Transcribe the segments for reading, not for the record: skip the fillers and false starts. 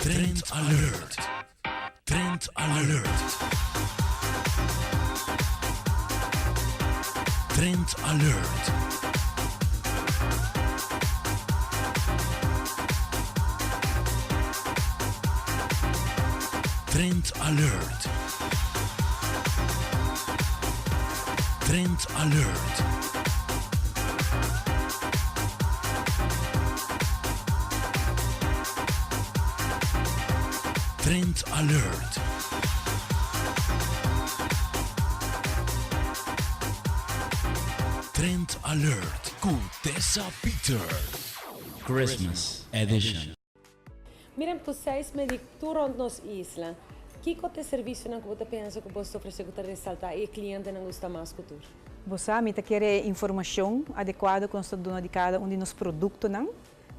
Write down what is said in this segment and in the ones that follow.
Trend Alert. Trend Alert. Trend Alert. Trend Alert. Trend Alert. Trend Alert. Trend Alert ku Tessa Peters. Christmas Edition. Miren, ku seis Mediq tur rond nos isla, kiko ta e servisionan ku bo ta pensa ku bo ta ofresé ku ta resaltá i e klientenan gusta mas ku tur? Bo sa, mi ta kere e informashon adekuado ku nos ta duna di kada un di nos produktonan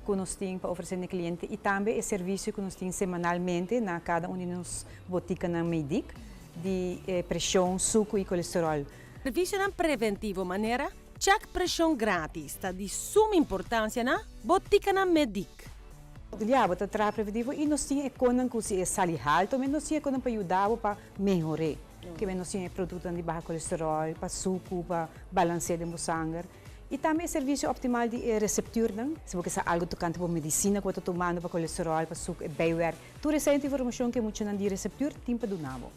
ku nos tin pa ofresé na e kliente i tambe e servisio ku nos tin semanalmente na kada un di nos botikanan Mediq di preshon, suku i kolesteròl. Servisionan preventivo manera chèk preshon grátis ta di suma importansia na botikanan Mediq. Ya, bo ta traha preventivo i nos tin e konnan ku si e sali haltu, nos tin e konnan pa yuda bo pa mehor'é. Ke nos tin e produktonan di baha kolesteròl, pa suku, pa balans'é den bo sanger. I tambe e servisio optimal di e reseptürnan. Si bo ke sa algu tokante bo medisina ku bo ta tumando pa kolesteròl, pa suku, e bijwerk, tur esei ta informashon ku e muchanan di reseptür tin pa duna bo.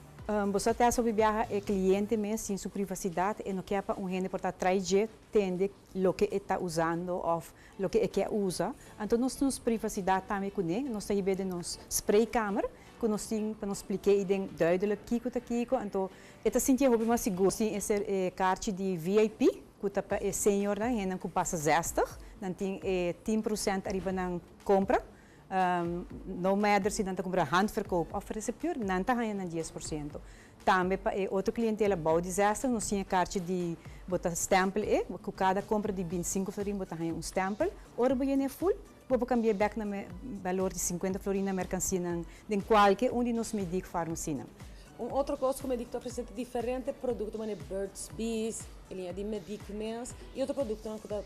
Bo sa tèst hopi biaha e kliente mes tin su privasidat, e no ke pa un hende por ta trai dje tende loke e ta usando òf loke e ke usa. Anto nos tin nos privasidat tambe kuné, nos ta hib'é den nos spreekkamer ku nos tin pa nos splik'é i den duidelijk kiko ta kiko, anto e ta sintié hopi mas sigur. Tin e ser e karchi di VIP ku ta pa e seniornan, hendenan ku pasa zestig, nan tin e 10% ariba nan kompra. No matter si nan ta kumpra handverkoop òf receptuur, nan ta haña nan 10%. Tambe pa e otro klientela bou di zestig nos tin e karchi di bo ta stèmpel e, ku kada kompra di 25 florin bo ta haña un stèmpel. Ora bo yena e ful, bo por kambi'é bèk na balor di 50 florin na merkansianan den kualke un di nos Mediq farmasinan. Un otro kos ku Mediq ta ofresé ta diferente produkto manera Burt's Bees, e liña di Mediq mes i otro produktonan ku ta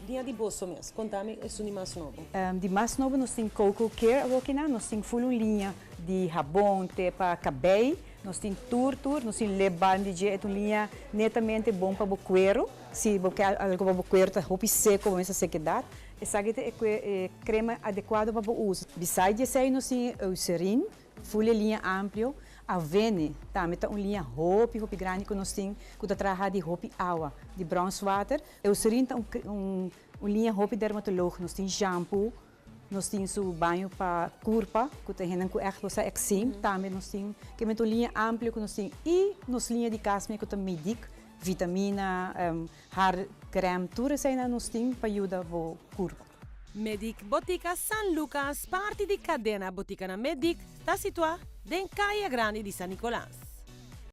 liña di boso mes. Konta mi esun di mas nobo. Di mas nobo nos tin Coco Care awokinan, nos tin ful un liña di habon te pa kabei, nos tin tur tur, nos tin lip balm di dje, e ta un liña netamente bon pa bo kuero, si bo ke algo pa bo kuero ta hopi seko, bo mester sekedat, esaki ta e krema adekuado pa bo usa. Beside di esei nos tin Eucerin, Ful e liña amplio, Avene tambe ta un liña hopi hopi grandi ku nos tin ku ta traha di hopi awa, di bronswater. Eucerin ta un un liña hopi dermatoloog, nos tin shampoo, nos tin su baño pa kurpa ku ta hendenan ku ègt bo sa ekseem, tambe nos tin kemento un liña amplio ku nos tin i nos liña di kas mi ku ta Mediq, vitamina, har krèm, tur eseinan nos tin pa yuda bo kurpa. Mediq Botica San Lucas, parti di cadena Boticanan Mediq, ta situa den Caya Grandi di San Nicolas.